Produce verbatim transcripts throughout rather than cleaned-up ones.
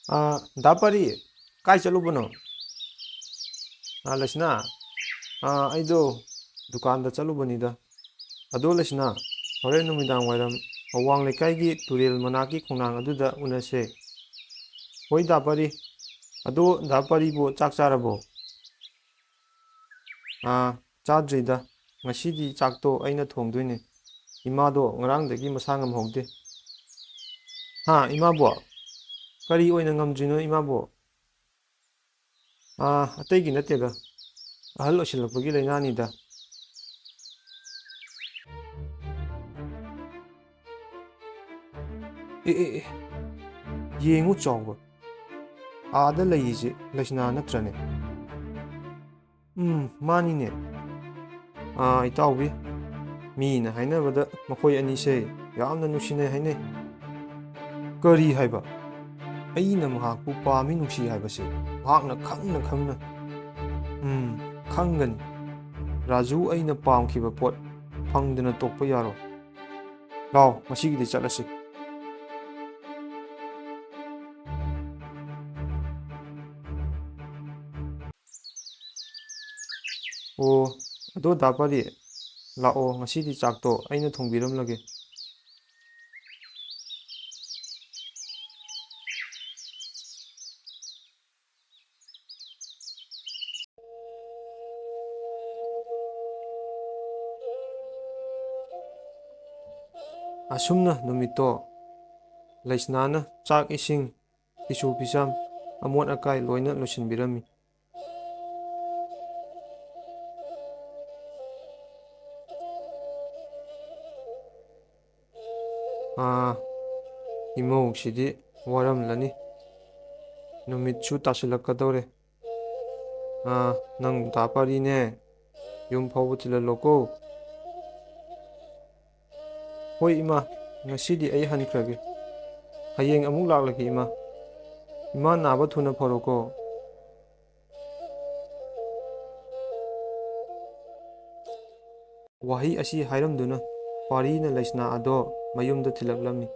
ꯑꯥ, ꯗꯥ ꯄꯥꯔꯤ, ꯀꯥꯏ ꯆꯠꯂꯨꯕꯅꯣ? ꯑꯥ, ꯂꯩꯁꯅꯥ, ꯑꯥ, ꯑꯩꯗꯣ ꯗꯨꯀꯥꯟꯗ ꯆꯠꯂꯨꯕꯅꯤꯗ꯫ ꯑꯗꯣ ꯂꯩꯁꯅꯥ, ꯍꯣꯔꯦꯟ ꯅꯨꯃꯤꯗꯥꯡ ꯋꯥꯏꯔꯝ ꯑꯋꯥꯡ ꯂꯩꯀꯥꯏꯒꯤ ꯇꯨꯔꯦꯜ ꯃꯅꯥꯛꯀꯤ ꯈꯣꯡꯅꯥꯡ ꯑꯗꯨꯗ ꯎꯅꯁꯦ꯫ ꯍꯣꯏ ꯗꯥ ꯄꯥꯔꯤ꯫ ꯑꯗꯣ ꯗꯥ ꯄꯥꯔꯤꯕꯨ ꯆꯥꯛ ꯆꯥꯔꯕꯣ? ꯑꯥ, ꯆꯥꯗ꯭ꯔꯤꯗ꯫ ꯉꯁꯤꯗꯤ ꯆꯥꯛꯇꯣ ꯑꯩꯅ ꯊꯣꯡꯗꯣꯏꯅꯦ꯫ ꯏꯃꯥꯗꯣ ꯉꯔꯥꯡꯗꯒꯤ ꯃꯁꯥ ꯉꯝꯍꯧꯗꯦ꯫ ꯍꯥ, ꯏꯃꯥꯕꯣ? ꯀꯔꯤ ꯑꯣꯏꯅ ꯉꯝꯗ꯭ꯔꯤꯅꯣ ꯏꯃꯥꯕꯣ? ꯑꯥ, ꯑꯇꯩꯒꯤ ꯅꯠꯇꯦꯗ꯫ ꯑꯍꯜ ꯑꯣꯏꯁꯤꯜꯂꯛꯄꯒꯤ ꯂꯥꯏꯅꯥꯅꯤꯗ꯫ ꯑꯦ, ꯑꯦ, ꯑꯦ꯫ ꯌꯦꯡꯉꯨ ꯆꯥꯎꯕ꯫ ꯑꯥꯗ ꯂꯩꯔꯤꯁꯦ ꯂꯩꯁꯅꯥ ꯅꯠꯇ꯭ꯔꯅꯦ? ꯎꯝ, ꯃꯥꯅꯤꯅꯦ꯫ ꯑꯥ, ꯏꯇꯥꯎꯕꯤ, ꯃꯤꯅ ꯍꯥꯏꯅꯕꯗ ꯃꯈꯣꯏ ꯑꯅꯤꯁꯦ ꯌꯥꯝꯅ ꯅꯨꯡꯁꯤꯅꯩ ꯍꯥꯏꯅꯩ꯫ ꯀꯔꯤ ꯍꯥꯏꯕ? ꯑꯩꯅ ꯃꯍꯥꯛꯄꯨ ꯄꯥꯝꯃꯤ ꯅꯨꯡꯁꯤ ꯍꯥꯏꯕꯁꯦ ꯃꯍꯥꯛꯅ ꯈꯪꯅ ꯈꯪꯅ꯫ ꯎꯝ, ꯈꯪꯒꯅꯤ꯫ ꯔꯥꯖꯨ ꯑꯩꯅ ꯄꯥꯝꯈꯤꯕ ꯄꯣꯠ ꯐꯪꯗꯅ ꯇꯣꯛꯄ ꯌꯥꯔꯣꯏ꯫ ꯂꯥꯎ, ꯉꯁꯤꯒꯤꯗꯤ ꯆꯠꯂꯁꯤ꯫ ꯑꯣ, ꯑꯗꯣ ꯗꯥ ꯄꯥꯔꯤ, ꯂꯥꯛꯑꯣ, ꯉꯁꯤꯗꯤ ꯆꯥꯛꯇꯣ ꯑꯩꯅ ꯊꯣꯡꯕꯤꯔꯝꯂꯒꯦ꯫ ꯑꯁꯨꯝꯅ ꯅꯨꯃꯤꯠꯇꯣ ꯂꯩꯁꯅꯥꯅ ꯆꯥꯛ ꯏꯁꯤꯡ, ꯐꯤꯁꯨ ꯐꯤꯁꯥꯝ, ꯑꯃꯣꯠ ꯑꯀꯥꯏ ꯂꯣꯏꯅ ꯂꯣꯏꯁꯤꯟꯕꯤꯔꯝꯃꯤ꯫ ꯑꯥ, ꯏꯃꯧꯁꯤꯗꯤ ꯋꯥꯔꯝꯂꯅꯤ꯫ ꯅꯨꯃꯤꯠꯁꯨ ꯇꯥꯁꯤꯜꯂꯛꯀꯗꯧꯔꯦ꯫ ꯑꯥ, ꯅꯪ ꯗꯥ ꯄꯥꯔꯤꯅꯦ, ꯌꯨꯝ ꯐꯥꯎꯕ ꯊꯤꯜꯍꯜꯂꯣꯀꯣ꯫ ꯍꯣꯏ ꯏꯃꯥ, ꯉꯁꯤꯗꯤ ꯑꯩ ꯍꯟꯈ꯭ꯔꯒꯦ꯫ ꯍꯌꯦꯡ ꯑꯃꯨꯛ ꯂꯥꯛꯂꯒꯦ ꯏꯃꯥ꯫ ꯏꯃꯥ ꯅꯥꯕ ꯊꯨꯅ ꯐꯔꯣꯀꯣ꯫ ꯋꯥꯍꯩ ꯑꯁꯤ ꯍꯥꯏꯔꯝꯗꯨꯅ ꯄꯥꯔꯤꯅ ꯂꯩꯁꯅꯥ ꯑꯗꯣ ꯃꯌꯨꯝꯗ ꯊꯤꯜꯂꯛꯂꯝꯃꯤ꯫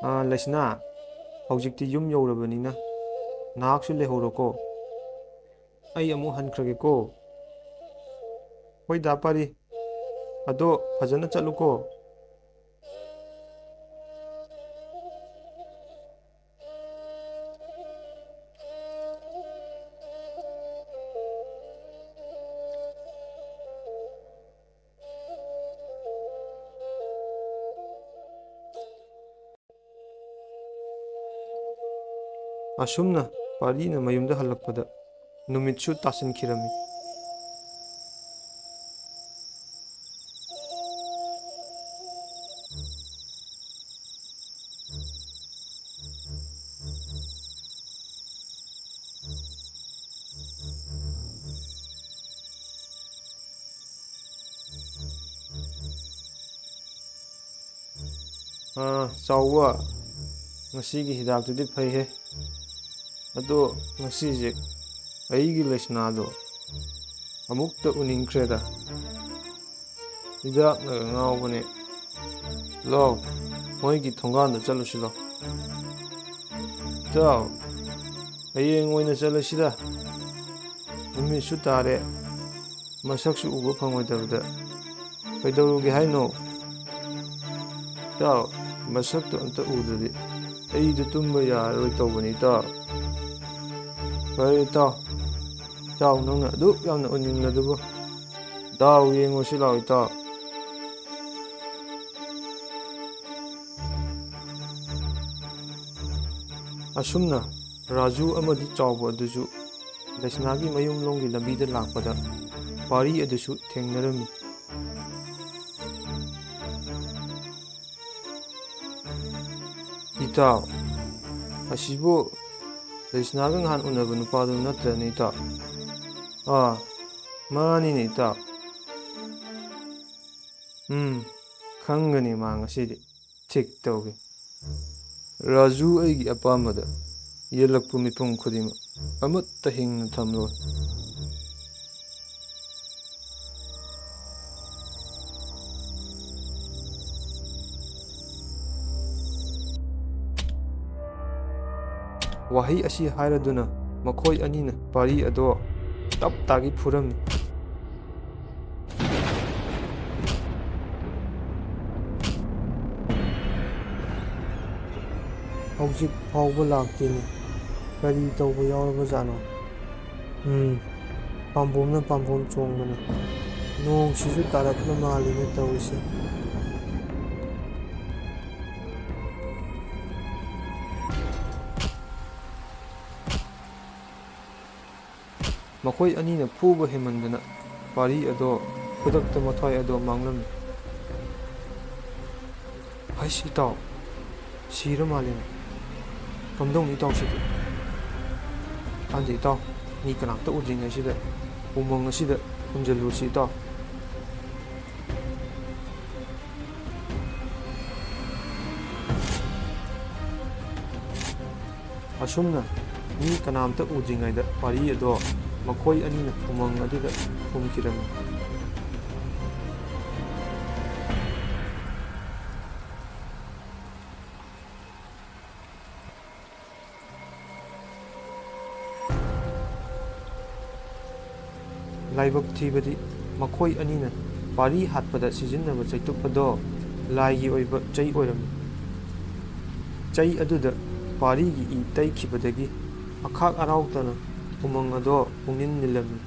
ꯑꯥ, ꯂꯩꯁꯅꯥ, ꯍꯧꯖꯤꯛꯇꯤ ꯌꯨꯝ ꯌꯧꯔꯕꯅꯤꯅ ꯅꯍꯥꯛꯁꯨ ꯂꯩꯍꯧꯔꯣꯀꯣ꯫ ꯑꯩ ꯑꯃꯨꯛ ꯍꯟꯈ꯭ꯔꯒꯦꯀꯣ꯫ ꯍꯣꯏꯗ ꯄꯥꯔꯤ꯫ ꯑꯗꯣ ꯐꯖꯅ ꯆꯠꯂꯨꯀꯣ꯫ ꯑꯁꯨꯝꯅ ꯄꯥꯔꯤꯅ ꯃꯌꯨꯝꯗ ꯍꯜꯂꯛꯄꯗ ꯅꯨꯃꯤꯠꯁꯨ ꯇꯥꯁꯤꯟꯈꯤꯔꯝꯃꯤ꯫ ꯑꯥ, ꯆꯥꯎꯕ, ꯉꯁꯤꯒꯤ ꯍꯤꯗꯥꯛꯇꯨꯗꯤ ꯐꯩꯍꯦ꯫ ꯑꯗꯣ ꯉꯁꯤꯁꯦ ꯑꯩꯒꯤ ꯂꯩꯁꯅꯥꯗꯣ ꯑꯃꯨꯛꯇ ꯎꯅꯤꯡꯈ꯭ꯔꯦꯗ꯫ ꯍꯤꯗꯥꯛꯅꯒ ꯉꯥꯎꯕꯅꯦ꯫ ꯂꯥꯎ, ꯃꯣꯏꯒꯤ ꯊꯣꯡꯒꯥꯟꯗ ꯆꯠꯂꯨꯁꯤ ꯂꯥꯎ꯫ ꯏꯇꯥꯎ, ꯍꯌꯦꯡ ꯑꯣꯏꯅ ꯆꯠꯂꯁꯤꯗ꯫ ꯅꯨꯃꯤꯠꯁꯨ ꯇꯥꯔꯦ, ꯃꯁꯛꯁꯨ ꯎꯕ ꯐꯪꯉꯣꯏꯗꯕꯗ꯫ ꯀꯩꯗꯧꯔꯨꯒꯦ ꯍꯥꯏꯅꯣ? ꯏꯇꯥꯎ, ꯃꯁꯛꯇꯣ ꯑꯝꯇ ꯎꯗ꯭ꯔꯗꯤ ꯑꯩꯗꯣ ꯇꯨꯝꯕ ꯌꯥꯔꯔꯣꯏ ꯇꯧꯕꯅꯤ, ꯏꯇꯥꯎ꯫ ꯐꯔꯦ, ꯏꯇꯥꯎ꯫ ꯏꯇꯥꯎ, ꯅꯪꯅ ꯑꯗꯨꯛ ꯌꯥꯝꯅ ꯎꯅꯤꯡꯂꯗꯨꯕꯨ꯫ ꯗꯥꯎ ꯌꯦꯡꯉꯨꯁꯤ ꯂꯥꯎ, ꯏꯇꯥꯎ꯫ ꯑꯁꯨꯝꯅ ꯔꯥꯖꯨ ꯑꯃꯗꯤ ꯆꯥꯎꯕ ꯑꯗꯨꯁꯨ ꯂꯩꯁꯅꯥꯒꯤ ꯃꯌꯨꯝꯂꯣꯝꯒꯤ ꯂꯝꯕꯤꯗ ꯂꯥꯛꯄꯗ ꯄꯥꯔꯤ ꯑꯗꯨꯁꯨ ꯊꯦꯡꯅꯔꯝꯃꯤ꯫ ꯏꯇꯥꯎ, ꯑꯁꯤꯕꯨ ꯂꯩꯁꯅꯥꯒ ꯉꯍꯥꯟ ꯎꯅꯕ ꯅꯨꯄꯥꯗꯨ ꯅꯠꯇ꯭ꯔꯅꯦ, ꯏꯇꯥꯎ? ꯑꯥ, ꯃꯥꯅꯤꯅꯦ, ꯏꯇꯥꯎ꯫ ꯎꯝ, ꯈꯪꯒꯅꯤ ꯃꯥ ꯉꯁꯤꯗꯤ꯫ ꯊꯤꯛ ꯇꯧꯒꯦ꯫ ꯔꯥꯖꯨ ꯑꯩꯒꯤ ꯑꯄꯥꯝꯕꯗ ꯌꯦꯜꯂꯛꯄ ꯃꯤꯄꯨꯝ ꯈꯨꯗꯤꯡꯃꯛ ꯑꯃꯠꯇ ꯍꯤꯡꯅ ꯊꯝꯂꯣꯏ꯫ ꯋꯥꯍꯩ ꯑꯁꯤ ꯍꯥꯏꯔꯗꯨꯅ ꯃꯈꯣꯏ ꯑꯅꯤꯅ ꯄꯥꯔꯤ ꯑꯗꯣ ꯇꯞ ꯇꯥꯒꯩ ꯐꯨꯔꯝꯃꯤ꯫ ꯍꯧꯖꯤꯛ ꯐꯥꯎꯕ ꯂꯥꯛꯇꯦꯅꯦ꯫ ꯀꯔꯤ ꯇꯧꯕ ꯌꯥꯎꯔꯕꯖꯥꯠꯅꯣ? ꯎꯝ, ꯄꯥꯝꯕꯣꯝꯅ ꯄꯥꯝꯕꯣꯝ ꯆꯣꯡꯕꯅꯦ꯫ ꯅꯣꯡꯁꯤꯁꯨ ꯇꯥꯔꯛꯂ ꯃꯥꯜꯂꯤꯅꯦ ꯇꯧꯔꯤꯁꯦ꯫ ꯃꯈꯣꯏ ꯑꯅꯤꯅ ꯐꯨꯕ ꯍꯦꯟꯃꯟꯗꯅ ꯄꯥꯔꯤ ꯑꯗꯣ ꯈꯨꯗꯛꯇ ꯃꯊ꯭ꯋꯥꯏ ꯑꯗꯣ ꯃꯥꯡꯂꯝꯃꯤ꯫ ꯍꯩꯁ, ꯏꯇꯥꯎ, ꯁꯤꯔ ꯃꯥꯜꯂꯦꯅꯦ꯫ ꯀꯝꯗꯧꯅꯤ ꯏꯇꯥꯎ ꯁꯤꯗꯤ? ꯀꯥꯟꯗꯦ ꯏꯇꯥꯎ, ꯃꯤ ꯀꯅꯥꯝꯇ ꯎꯗ꯭ꯔꯤꯉꯩꯁꯤꯗ ꯎꯃꯪ ꯑꯁꯤꯗ ꯈꯨꯝꯖꯤꯜꯂꯨꯁꯤ ꯏꯇꯥꯎ꯫ ꯑꯁꯨꯝꯅ ꯃꯤ ꯀꯅꯥꯝꯇ ꯎꯗ꯭ꯔꯤꯉꯩꯗ ꯄꯥꯔꯤ ꯑꯗꯣ ꯃꯈꯣꯏ ꯑꯅꯤꯅ ꯎꯃꯪ ꯑꯗꯨꯗ ꯐꯨꯝꯈꯤꯔꯝꯃꯤ꯫ ꯂꯥꯏꯕꯛ ꯊꯤꯕꯗꯤ ꯃꯈꯣꯏ ꯑꯅꯤꯅ ꯄꯥꯔꯤ ꯍꯥꯠꯄꯗ ꯁꯤꯖꯤꯟꯅꯕ ꯆꯩꯇꯨꯞ ꯑꯗꯣ ꯂꯥꯏꯒꯤ ꯑꯣꯏꯕ ꯆꯩ ꯑꯣꯏꯔꯝꯃꯤ꯫ ꯆꯩ ꯑꯗꯨꯗ ꯄꯥꯔꯤꯒꯤ ꯏ ꯇꯩꯈꯤꯕꯗꯒꯤ ꯑꯈꯥꯛ ꯑꯔꯥꯎ ꯇꯥꯅ ꯎꯃꯪ ꯑꯗꯣ ꯄꯨꯡꯅꯤꯜ ꯅꯤꯜꯂꯝꯃꯤ꯫